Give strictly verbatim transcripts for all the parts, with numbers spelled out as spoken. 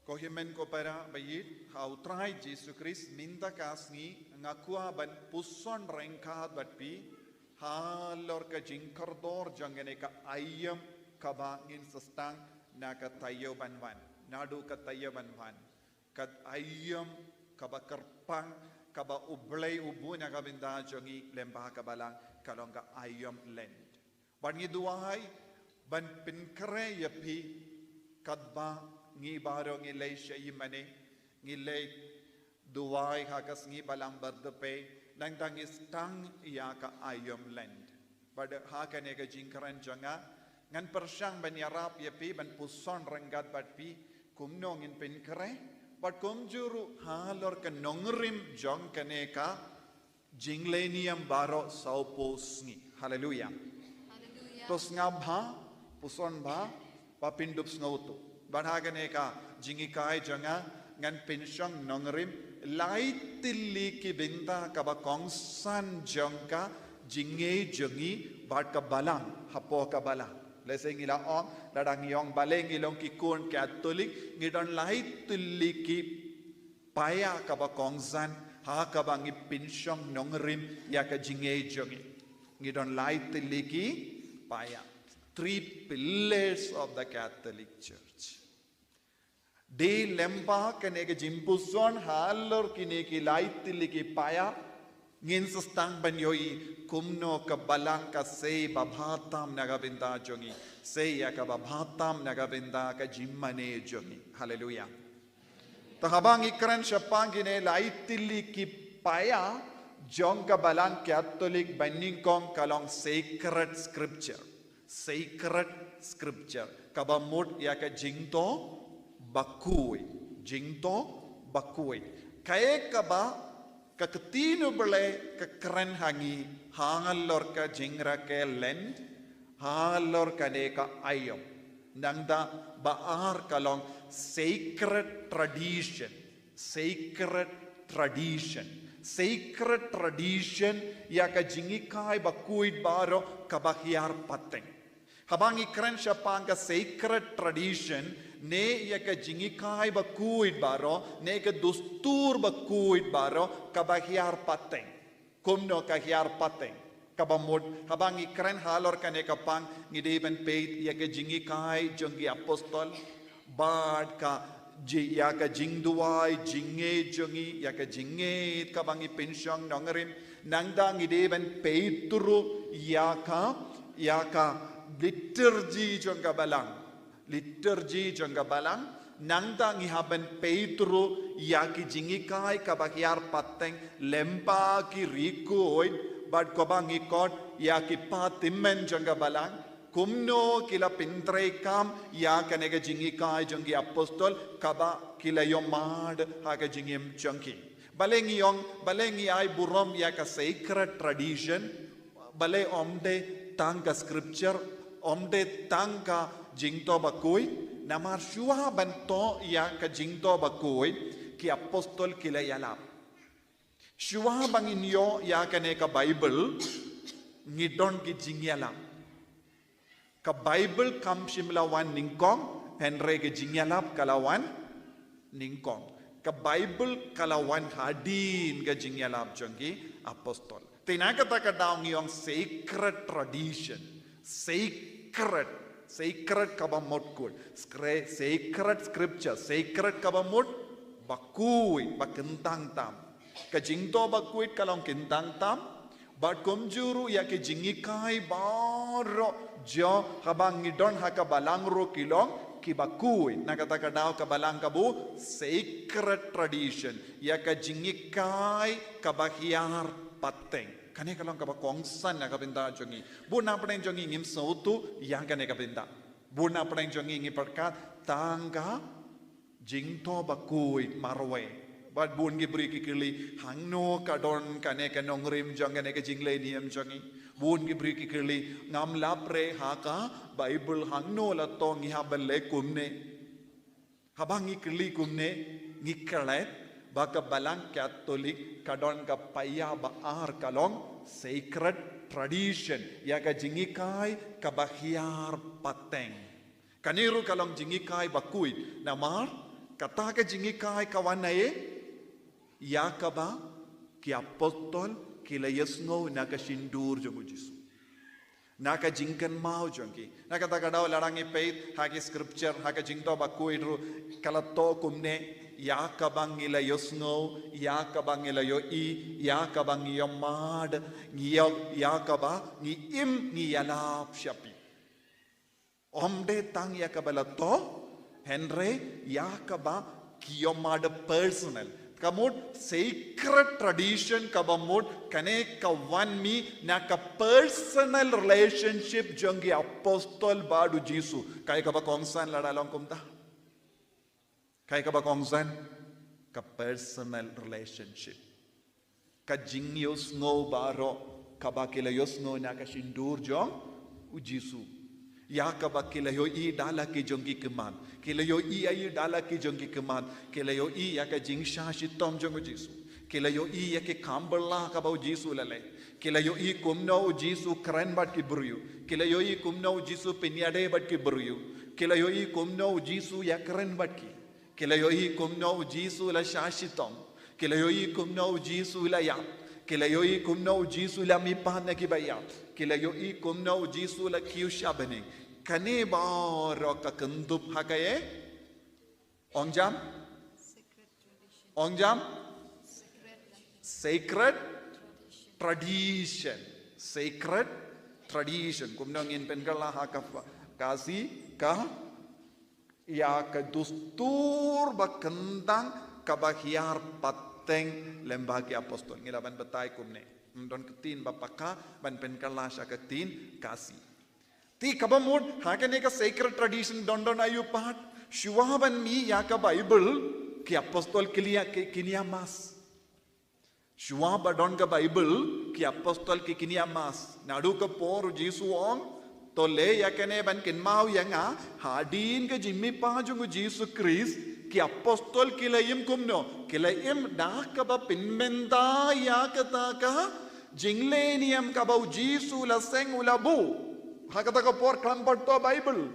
Ko hynmen ko para ba ïeit ha u Trai Jisu Khrist, mynta ka sngi nga kwah ban puson ryngkat bad phi halor ka jingkordor jong kane ka aïom kaba ngin sa sdang na ka taïew ban wan. Naduh ka taïew ban wan, ka aïom kaba kyrpang kaba U Blei u buh na ka bynta jong ngi lyngba ka Balang ka long ka aïom Lent. Bad ngi duwai ban pynkhreh ïa phi katba ngi baroh ngi leit sha ïingmane, ngi leit duwai ha ka sngi Balang Barthymmai, nangta ngi sdang ïa ka aïom Lent. Bad ha kane ka jingkren jong nga, ngan pyrshang ban ïarap ïa phi, ban puson ryngkat bad phi kumno ngin pynkhreh, bad kumjuh ruh halor ka nongrim jong kane ka jingleh niam baroh sawphew sngi. Haleluia. Haleluia. To sngap bha, puson bha, ba phin dup sngewthuh. Bad ha kane ka jinghikai jong nga, ngan pynshong nongrim lai tylli ki bynta kaba kongsan jong ka jingngeit jong ngi bad ka Balang hapoh ka Balang. Lehse ngi la ong, lada ngi ong balei ngi long ki khun Katholik, ngi don lai tylli ki paia kaba kongsan ha kaba ngi pynshong nongrim ïa ka jingngeit jong ngi. Ngi don lai tylli ki paia. Three pillars of the Catholic Church. Dei lyngba kane ka jingpuson halor kine ki lai tylli ki paia, ngin sa sdang ban ïohi kumno ka Balang ka sei ba bha tam na ka bynta jong ngi, sei ïa kaba bha tam na ka bynta ka jingmane jong ngi. Haleluia. Te haba ngi kren shaphang kine lai tylli ki paia jong ka Balang Katholik, ba nyngkong ka long sacred scripture. Sacred scripture, kaba mut ïa ka jingthoh bakhuid. Jingthoh bakhuid, kaei kaba ka ktien U Blei ka kren ha ngi halor ka jingrakhe Lent, halor kane ka aïom. Nangta ba ar ka long sacred tradition. Sacred tradition. Sacred tradition, ïa ka jinghikai bakhuid baroh kaba hiar pateng. Haba ngi kren shaphang ka sacred tradition, ne ïa ka jinghikai bakhuid baroh, ne ka dustur bakhuid baroh kaba hiar pateng. Kumno ka hiar pateng? Kaba mut, haba ngi kren halor kane ka pang, ngi dei ban peit ïa ka jinghikai jong ki apostol, bad ka ji-, ïa ka jingduwai jingngeit jong ngi, ïa ka jingngeit kaba ngi pynshong nongrim. Nangta ngi dei ban peit ruh ïa ka, ïa ka liturgy jong ka Balang. Liturgy jong ka Balang, nangta ngi hap ban peit ruh ïa ki jinghikai kaba hiar pateng lyngba ki riewkhuid, bad kaba ngi khot ïa ki patymmen jong ka Balang, kumno ki la pyntreikam ïa kane ka jinghikai jong ki apostol, kaba ki la ïohmad ha ka jingim jong ki. Balei ngi ong, balei ngi ai burom ïa ka sacred tradition, balei ym dei tang ka scripture, ym dei tang ka jingthoh bakhuid? Namar shuwa ban thoh ïa ka jingthoh bakhuid, ki apostol ki la ïalap. Shuwa ba ngin ïoh ïa kane ka Bible, ngi don ki jingïalap. Ka Bible kam shym la wan nyngkong, hynrei ka jingïalap ka la wan nyngkong. Ka Bible ka la wan hadien ka jingïalap jong ki apostol. Te na kata ka daw ngi ong sacred tradition. Sacred. Sacred kaba mut khuid. Scra-, sacred scripture. Sacred kaba mut bakhuid, ba kyntang tam. Ka jingthoh bakhuid ka long kyntang tam. Bad kumjuh ruh ïa ki jinghikai baroh jong, haba ngi don ha ka Balang ruh ki long kiba khuid. Na kata ka daw ka Balang ka buh sacred tradition, ïa ka jinghikai kaba hiar pateng. Kane ka long kaba kongsan na ka bynta jong ngi. Bun na pdeng jong ngi ngim sngewthuh ïa kane ka bynta. Bun na pdeng jong ngi ngi pyrkhat tang ka jingthoh bakhuid marwei. Bad bun ki briew ki kylli, hangno ka don kane ka nongrim jong kane ka jingleh niam jong ngi? Bun ki briew ki kylli, ngam lap re ha ka Bible hangno la thoh ngi hap ban leh kumne. Haba ngi kylli kumne, ngi klet ba ka Balang Katholik ka don ka paia ba ar, ka long sacred tradition, ïa ka jinghikai kaba hiar pateng. Kane ruh ka long jinghikai bakhuid, namar Kata ka jinghikai ka wan na ei? Ïa kaba ki apostol ki la ïohsngew na ka shyntur jong u Jisu, na ka jingkynmaw jong ki. Na kata ka daw lada ngi peit ha ki scripture, ha ka Jingthoh Bakhuid ruh, ka la thoh kumne: ïa kaba ngi la ïohsngew, ïa kaba ngi la ïohi, ïa kaba ngi ïohmad, ngi ïoh, ïa kaba ngi im ngi ïalap sha phi. Ym dei tang ïa kaba la thoh, hynrei ïa kaba ki ïohmad personal. Ka mut sacred tradition kaba mut kane ka wan mih na ka personal relationship jong ki apostol bad u Jisu. Kaei kaba kongsan lada long kumta? Kaei kaba kongsan? Ka personal relationship. Ka jingïohsngew baroh kaba ki la ïohsngew na ka shyntur jong u Jisu, ïa kaba ki la ïohi da la ki jong ki khmat, ki la ïohi ïa i da la ki jong ki khmat, ki la ïohi ïa ka jingshah shitom jong u Jisu, ki la ïohi ïa ki kam bylla kaba u Jisu la leh, ki la ïohi kumno u Jisu kren bad ki briew, ki la ïohi kumno u Jisu pynïadei bad ki briew, ki la ïohi kumno u Jisu ïakren bad ki. Ki la ïohi kumno u Jisu la shah shitom. Ki la ïohi kumno u Jisu la ïap. Ki la ïohi kumno u Jisu la mihpat na kiba ïap. Ki la ïohi kumno u Jisu la kiew sha bneng. Kane baroh ka kynthup ha kaei? Ong jam? Ong jam? Sacred tradition. Sacred tradition. Kumno ngin pynkylla ha ka Khasi? Ka ïa ka dustur ba kyndang kaba hiar pateng lem bad ki apostol. Ngi lah ban batai kumne. Ym don ktien ba paka ban pynkylla sha ka ktien Khasi. Te kaba mut ha kane ka sacred tradition don don aïu pat? Shuwa ban mih ïa ka Bible, ki apostol ki la ïa, ki, kin ïa mass. Shuwa ba don ka Bible, ki apostol ki kin ïa mass. Naduh ka por u Jisu u ong, to leh ïa kane ban kynmaw ïa nga. Hadien ka jingmihpat jong u Jisu Khrist, ki apostol ki la im kumno? Ki la im da kaba pynmynta ïa kata ka jingleh niam kaba u Jisu u la seng, u la buh. Ha kata ka por khlem pat thoh Bible.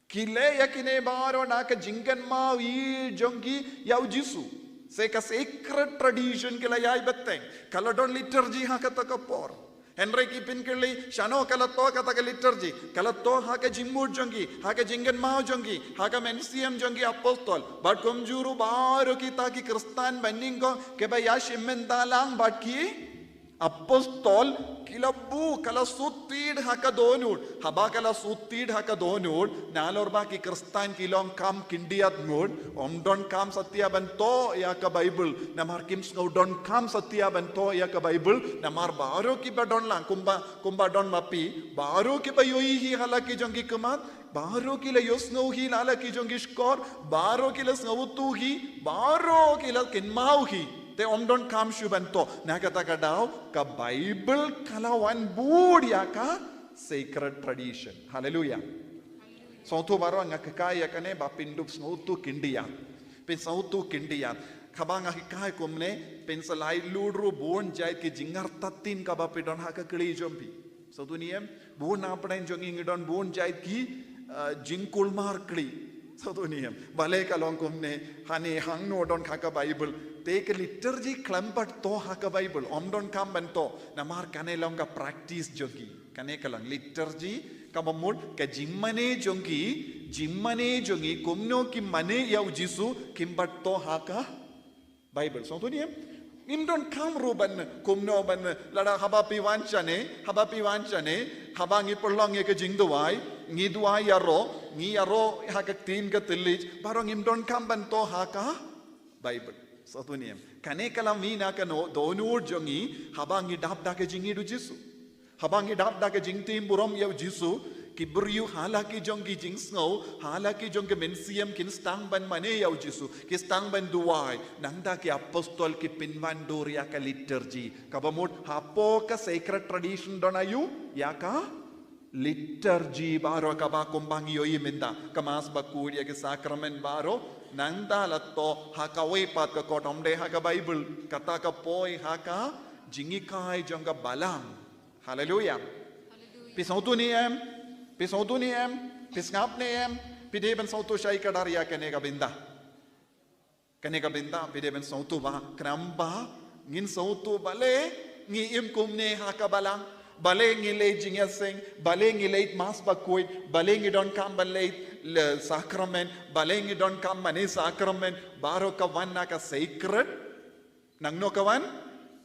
Ki leh ïa kine baroh na ka jingkynmaw hi jong ki ïa u Jisu. Sa ka sacred tradition ki la ïai bteng. Ka la don liturgy ha kata ka por. Hynrei ki pynkylli, shano ka la thoh kata ka liturgy? Ka la thoh ha ka jingmut jong ki, ha ka jingkynmaw jong ki, ha ka mynsiem jong ki apostol. Bad kumjuh ruh baroh kita ki Khristan banyngkong kiba ïashim bynta lang bad ki apostol, ki la buh, ka la sut tied ha ka dohnud. Haba ka la sut tied ha ka dohnud, nalor ba ki Khristan ki long kham khyndiat ngut, ym don kham satia ban thoh ïa ka Bible. Namar kim sngew don kham satia ban thoh ïa ka Bible. Namar baroh kiba don lang, kumba, kumba don ma phi, baroh kiba ïohi hi ha la ki jong ki khmat, baroh ki la ïohsngew hi na la ki jong ki shkor, baroh ki la sngewthuh hi, baroh ki la kynmaw hi. Te ym don kham shuh ban thoh. Na kata ka daw ka Bible ka la wan bud ïa ka sacred tradition. Haleluia. Sngewthuh baroh, nga kynmaw ïa kane ba phin dup sngewthuh khyndiat. Phin sngewthuh khyndiat. Haba nga kynmaw kumne, phin sa leit lut ruh bun jait ki jingartatien kaba phi don ha ka kli jong phi. Sngewthuh ne em? Bun na pdeng jong ngi ngi don bun jait ki, eh, jingkulmar kli. Sngewthuh ne em? Balei ka long kumne? Hangne hangno don ha ka Bible? Te ka liturgy khlem pat thoh ha ka Bible. Ym don kham ban thoh. Namar kane long ka practice jong ki. Kane ka long liturgy, kaba mut ka jingmane jong ki, jingmane jong ngi, kumno ki mane ïa u Jisu, kim pat thoh ha ka Bible. Sngewthuh ne em? Ngim don kham ruh ban, kumno ban, lada haba phi wan shane, haba phi wan shane, haba ngi pynlong ïa ka jingduwai, ngi duwai ïaroh, ngi ïaroh ha ka ktien ka thylliej, baroh ngim don kham ban thoh ha ka Bible. Sngewthuh ne em? Kane ka la mih na ka no, dohnud jong ngi, haba ngi dap da ka jingïeit u Jisu. Haba ngi dap da ka jingtim burom ïa u Jisu, ki briew ha la ki jong ki jingsngew, ha la ki jong ki mynsiem kin sdang ban mane ïa u Jisu, ki sdang ban duwai, nangta ki apostol ki pynwandur ïa ka liturgy. Kaba mut hapoh ka sacred tradition don aïu, ïa ka liturgy baroh kaba kumba ngi ïohi mynta, ka Mass bakhuid ïa ki sakramen baroh, nangta la thoh ha kawei pat ka kot, ym dei ha ka Bible, kata ka poi ha ka jinghikai jong ka Balang. Haleluia. Phi sngewthuh ne em? Phi sngewthuh ne em? Phi sngap ne em? Phi dei ban sngewthuh shai kdar ïa kane ka bynta. Kane ka bynta phi dei ban sngewthuh ba, khnang ba ngin sngewthuh balei ngi im kumne ha ka balang, balei ngi leit jingïaseng, balei ngi leit Mass bakhuid, balei ngi donkam ban leit, leit sakramen, balei ngi donkam mane sakramen, baroh ka wan na ka sacred. Nangno ka wan?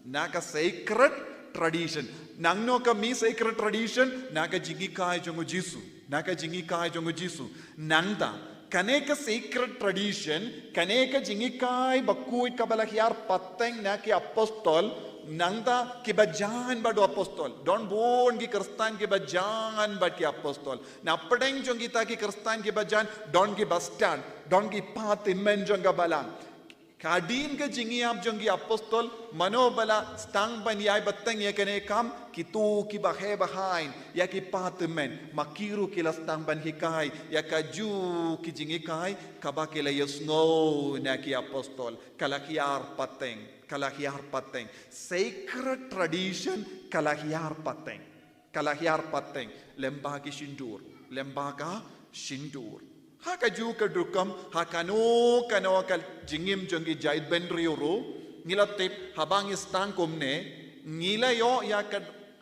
Na ka sacred tradition. Nangno ka mih sacred tradition? Na ka jinghikai jong u Jisu. Na ka jinghikai jong u Jisu. Nangta, kane ka sacred tradition, kane ka jinghikai bakhuid kaba la hiar pateng na ki apostol, nangta kiba jan bad u apostol. Don bun ki Khristan kiba jan bad ki apostol. Na pdeng jong kita ki Khristan kiba jan, don kiba stad, don ki pathynmen jong ka balang. Hadien ka jingïap jong ki apostol, mano ba la sdang ban ïai bteng ïa kane ka kam? Kito kiba heh ba haiñ, ïa ki pathynmen. Ma ki ruh ki la sdang ban hikai ïa kajuh ki jinghikai kaba ki la ïohsngew na ki apostol. Ka la hiar pateng, ka la hiar pateng. Sacred tradition ka la hiar pateng. Ka la hiar pateng, lem bad ki shyntur, lem bad ka shyntur. Ha kajuh ka rukom, ha kano kano ka jingim jong ki jaitbynriew ruh, ngi la tip, haba ngi sdang kumne, ngi la ïoh ïa ka,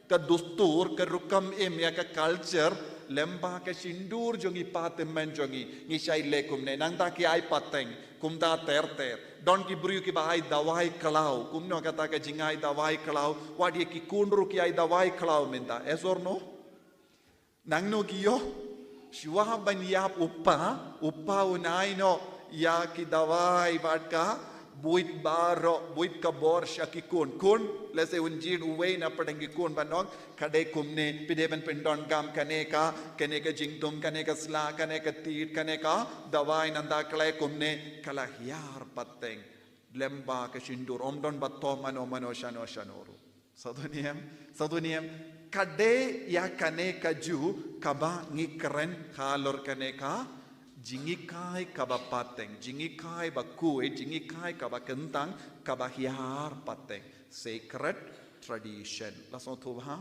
ka dustur, ka rukom im, ïa ka culture, lem bad ka shyntur jong ki pathynmen jong ngi, ngi shait leh kumne, nangta ki ai pateng, kumta ter ter. Don ki briew kiba ai dawai khlaw. Kumno kata ka jingai dawai khlaw? Wat ïa ki khun ruh ki ai dawai khlaw mynta. Yes or no? Nangno ki ïoh? Shuwa ban ïap u kpa, u kpa un ai noh ïa ki dawai bad ka buit baroh, buit ka bor sha ki khun. Khun, lehse un jied uwei na pdeng ki khun ban ong, ka dei kumne, phi dei ban pyndonkam kane ka, kane ka jingthung, kane ka sla, kane ka tied, kane ka dawai, nangta khlei kumne, ka la hiar pateng. Lem bad ka shyntur, ym don ba thoh mano mano shano shano ruh. Sngewthuh ne em, sngewthuh ne em, ka dei ïa kane kajuh kaba ngi kren halor kane ka jinghikai kaba pateng, jinghikai bakhuid, jinghikai kaba kyntang, kaba hiar pateng. Sacred tradition. La sngewthuh bha?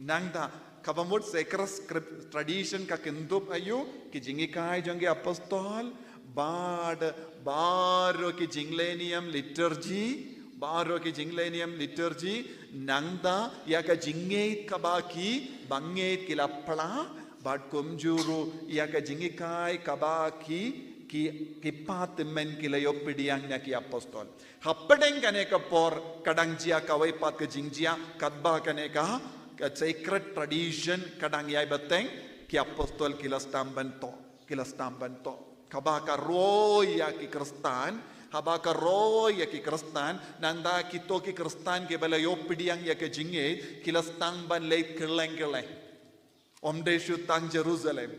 Nangta, kaba mut sacred script tradition ka kynthup aïu, ki jinghikai jong ki apostol, bad baroh ki jingleh niam liturgy, baroh ki jingleh niam liturgy, nangta ïa ka jingngeit kaba ki bangeit ki la pla, bad kumjuh ruh ïa ka jinghikai kaba ki, ki, ki pathynmen ki la ïoh pdiang na ki apostol. Hapdeng kane ka por, ka dang jia kawei pat ka jingjia, katba kane ka, ka sacred tradition, ka dang ïai bteng, ki apostol ki la sdang ban thoh, ki la sdang ban thoh. Kaba ka roi ïa ki Khristan, haba ka roi ïa ki Khristan, nangta kito ki Khristan kiba la ïoh pdiang ïa ka jingngeit, ki la sdang ban leit kylleng kylleng. Ym dei shu tang Jerusalem.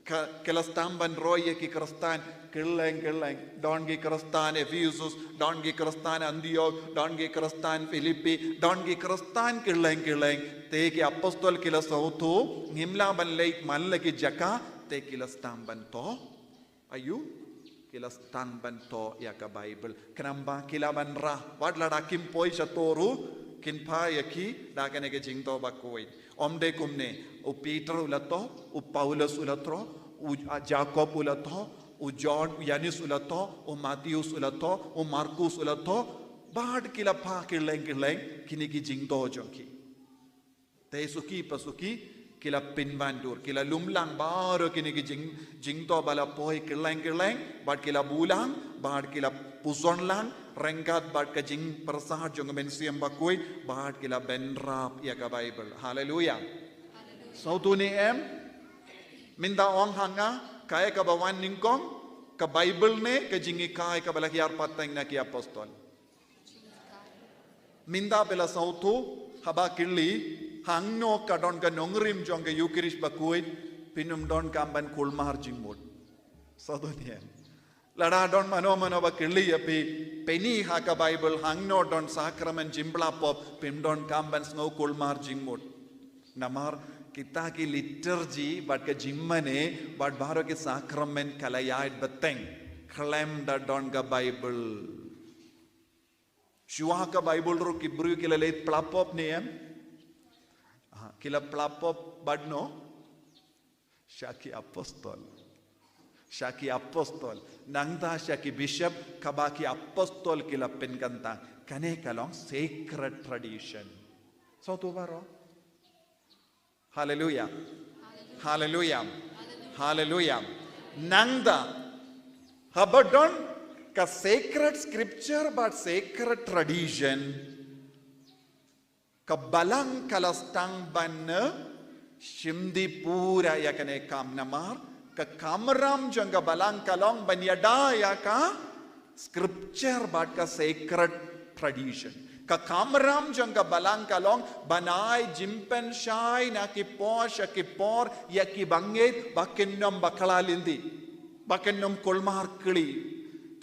Ka, ki la sdang ban roi ïa ki Khristan kylleng kylleng. Don ki Khristan Ephesus, don ki Khristan Antioch, don ki Khristan Philippi, don ki Khristan kylleng kylleng. Te ki apostol ki la sngewthuh, ngim lah ban leit man la ki jaka, te ki la sdang ban thoh. Aïu, ki la sdang ban thoh ïa ka Bible. Khnang ba ki lah ban rah, wat lada kim poi shato ruh, kin phai ïa ki da kane ka jingthoh bakhuid. Ym dei kumne, u Peter u la thoh, u Paulus u la thoh, u, a, Jakob u la thoh, u John, u Ïanis u la thoh, u Matheus u la thoh, u Markus u la thoh, bad ki la phah kylleng kylleng, kine ki jingthoh jong ki. Te suki pa suki, ki la pynwandur, ki la lumlang baroh kine ki jing, jingthoh ba la poi kylleng kylleng, bad ki la bulang, bad ki la puson lang, ryngkat bad ka jingpyrsad jong ka mynsiem bakhuid, bad ki la bynrap ïa ka Bible. Haleluia. Sngewthuh ne em? Mynta ong ha nga, kaei kaba wan nyngkong, ka Bible ne, ka jinghikai kaba la hiar pateng na ki apostol. Mynta phi la sngewthuh, haba kylli, hangno ka don ka nongrim jong ka Eucharist bakhuid, phin ym donkam ban kulmar jingmut. Sngewthuh ne em? Lada don mano mano ba kylli ïa phi, pyni ha ka Bible, hangno don sakramen jingpla pop, phim donkam ban sngew kulmar jingmut. Namar kita ki liturgy, bad ka jingmane, bad baroh ki sakramen ka la ïaid bteng. Khlem da don ka Bible. Shuwa ka Bible ruh ki briew ki la leit pla pop ne em? Ah, ki la pla pop bad no? Sha ki apostol. sha ki apostol, nangta sha ki bishop, kaba ki apostol ki la pynkyntang. Kane ka long sacred tradition. Sngewthuh baroh? Haleluya. Haleluya. Haleluya. Nangta, haba don ka sacred scripture bad sacred tradition, ka balang ka la sdang ban shim di pura ïa kane ka kam namar ka kamram jong ka balang ka long ban ïada ïa ka scripture bad ka sacred tradition. Ka kamram jong ka balang ka long ban ai jingpynshai na ki por sha ki por ïa ki bangeit ba kin ym bakla lynti, ba kin ym kulmar kli.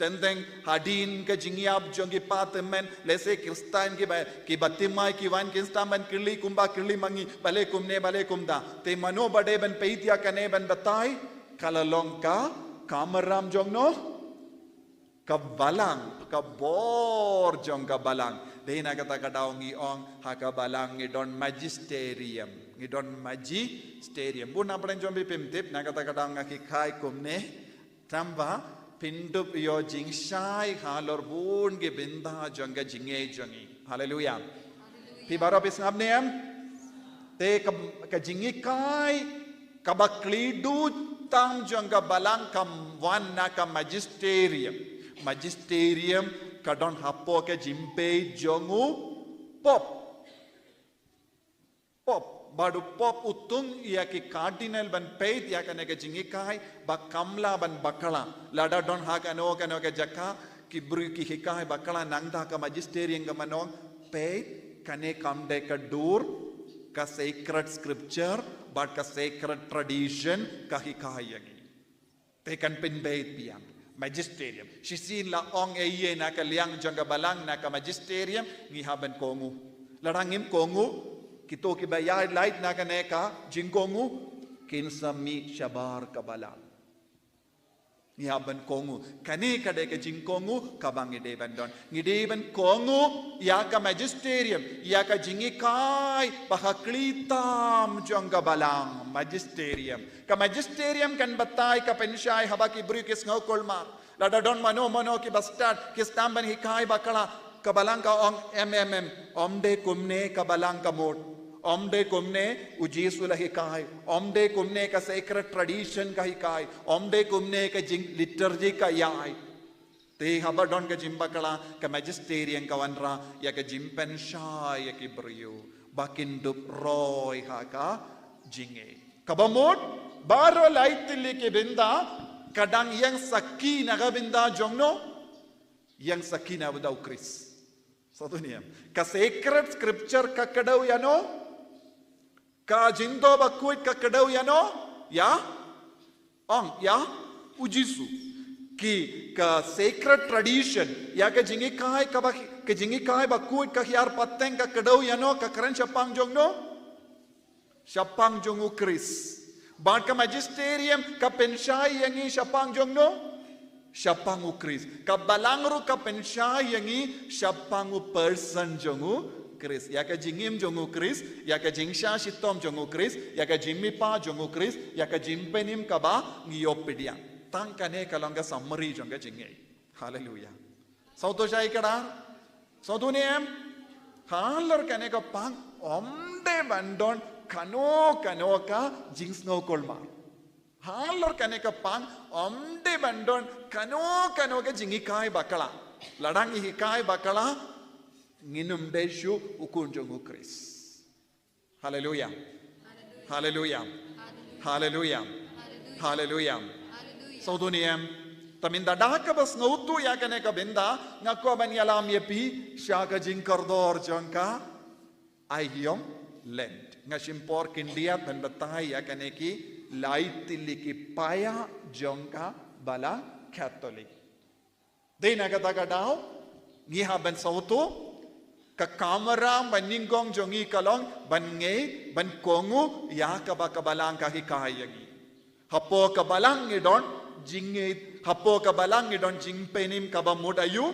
Teng teng hadien ka jingïap jong ki pathymmai, lehse Khristan kiba, kiba thymmai ki wan kin sdang ban kylli kumba kylli ma ngi, balei kumne, balei kumta. Te mano ba dei ban peit ïa kane ban batai, ka la long ka kamram jong no, ka balang, ka bor jong ka balang. Dei na kata ka daw ngi ong ha ka balang ngi don magisterium, ngi don magisterium. Bun na pdeng jong phi phim tip, na kata ka daw nga hikai kumne. Tangba phin dup ïoh jingshai halor bun ki bynta jong ka jingngeit jong ngi. Haleluya. Phi baroh phi sngap ne em? Te ka, ka jinghikai kaba khlei duh tam jong ka balang ka wan na ka magisterium. Magisterium ka don hapoh ka jingpeit jong u pop. Pop, bad u pop u thung ïa ki cardinal ban peit ïa kane ka jinghikai, ba kam lah ban bakla. Lada don ha kano kano ka jaka ki briew ki hikai bakla, nangta ka magisterium ka ong, peit, kane kam dei ka dur ka sacred scripture bad ka sacred tradition ka hikai ïa ngi. Te kan pynbeit biang. Magisterium. Shisien la ong ei ei na ka liang jong ka balang na ka magisterium, ngi hap ban kohnguh. Lada ngim kohnguh, kito kiba ïaid lait na kane ka jingkohnguh, kin sa mih shabar ka balang. Ngi hap ban kohnguh. Kane ka dei ka jingkohnguh kaba ngi dei ban don. Ngi dei ban kohnguh ïa ka magisterium, ïa ka jinghikai ba ha khlieh tam jong ka balang, magisterium. Ka magisterium kan batai, ka pynshai haba ki briew ki sngew kulmar. Lada don mano mano kiba stad, ki sdang ban hikai bakla, ka balang ka ong em em em, ym dei kumne ka balang ka mut. Ym dei kumne u Jisu u la hikai. Ym dei kumne ka sacred tradition ka hikai. Ym dei kumne ka jing liturgy ka ïai. Te haba don ka jingbakla, ka magisterium ka wanrah ïa ka jingpynshai ïa ki briew ba kin dup roi ha ka jingngeit. Kaba mut, baroh lai tylli ki bynta, ka dang ïeng sakhi na ka bynta jong no, ïeng sakhi na ka bynta u Khrist. Sngewthuh ne em? Ka sacred scripture ka kdew ïa no, ka jingdoh bakhuid ka kdew ïa no, ïa, ong, ïa u Jisu. Ki, ka sacred tradition, ïa ka jinghikai kaba, ka jinghikai bakhuid ka hiar pateng ka kdew ïa no, ka kren shaphang jong no, shaphang jong u Khrist. Bad ka magisterium ka pynshai ïa ngi shaphang jong no, shaphang u Khrist. Ka balang ruh ka pynshai ïa ngi shaphang u person jong u Khrist. Ïa ka jingim jong u Khrist, ïa ka jingshah shitom jong u Khrist, ïa ka jingmihpat jong u Khrist, ïa ka jingpynim kaba ngi ïoh pdiang. Tang kane ka long ka summary jong ka jingngeit. Haleluya. Sngewthuh shai kdar? Sngewthuh ne em? Halor kane ka pang, ym dei ban don kano kano ka jingsngew kulmar. Halor kane ka pang, ym dei ban don kano kano ka jinghikai bakla. Lada ngi hikai bakla, ngin ym dei shuh u khun jong u Khrist. Haleluya. Haleluya. Haleluya. Haleluya. Sngewthuh ne em? Te mynta da kaba sngewthuh ïa kane ka bynta, nga kwah ban ïalam ïa phi sha ka jingkordor jong ka Aïom Lent. Nga shim por khyndiat ban batai ïa kane ki lai tylli ki paia jong ka Balang Katholik. Dei na kata ka daw, ngi hap ban sngewthuh, ka kamram ba nyngkong jong ngi ka long ban ngeit, ban kohnguh ïa kaba ka balang ka hikai ïa ngi. Hapoh ka balang ngi don jingngeit, hapoh ka balang ngi don jingpynim kaba mut aïu.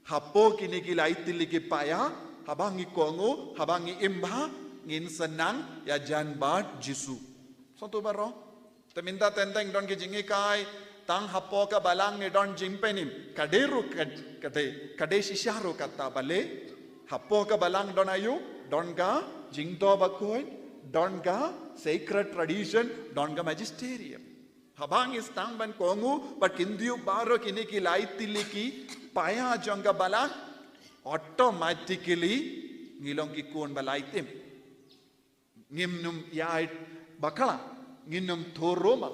Hapoh kine ki lai tylli ki paia, haba ngi kohnguh, haba ngi im bha, ngin sa nang ïajan bad Jisu. Sngewthuh baroh? Te mynta teng teng don ki jinghikai, tang hapoh ka balang ngi don jingpynim. Ka dei ruh ka, ka dei, ka dei shisha ruh kata balei. Hapoh ka balang don aïu, don ka jingdoh bakhuid, don ka sacred tradition, don ka magisterium. Haba ngi sdang ban kohnguh bad kyntiew baroh kine ki lai tylli ki paia jong ka balang, automatically ngi long ki khun ba lai tim. Ngim nym ïaid bakla, ngin nym thuruma,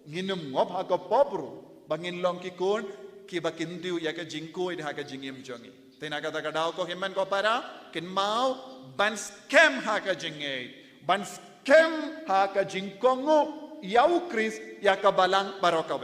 ngin nym ngop ha ka pop ruh, ba ngin long ki khun kiba kyntiew ïa ka jingkhuid ha ka jingim jong ngi. Te na kata ka daw ko hynmen ko para, kynmaw ban skhem ha ka jingngeit, ban skhem ha ka jingkohnguh ïa u Khrist, ïa ka balang baroh kawei.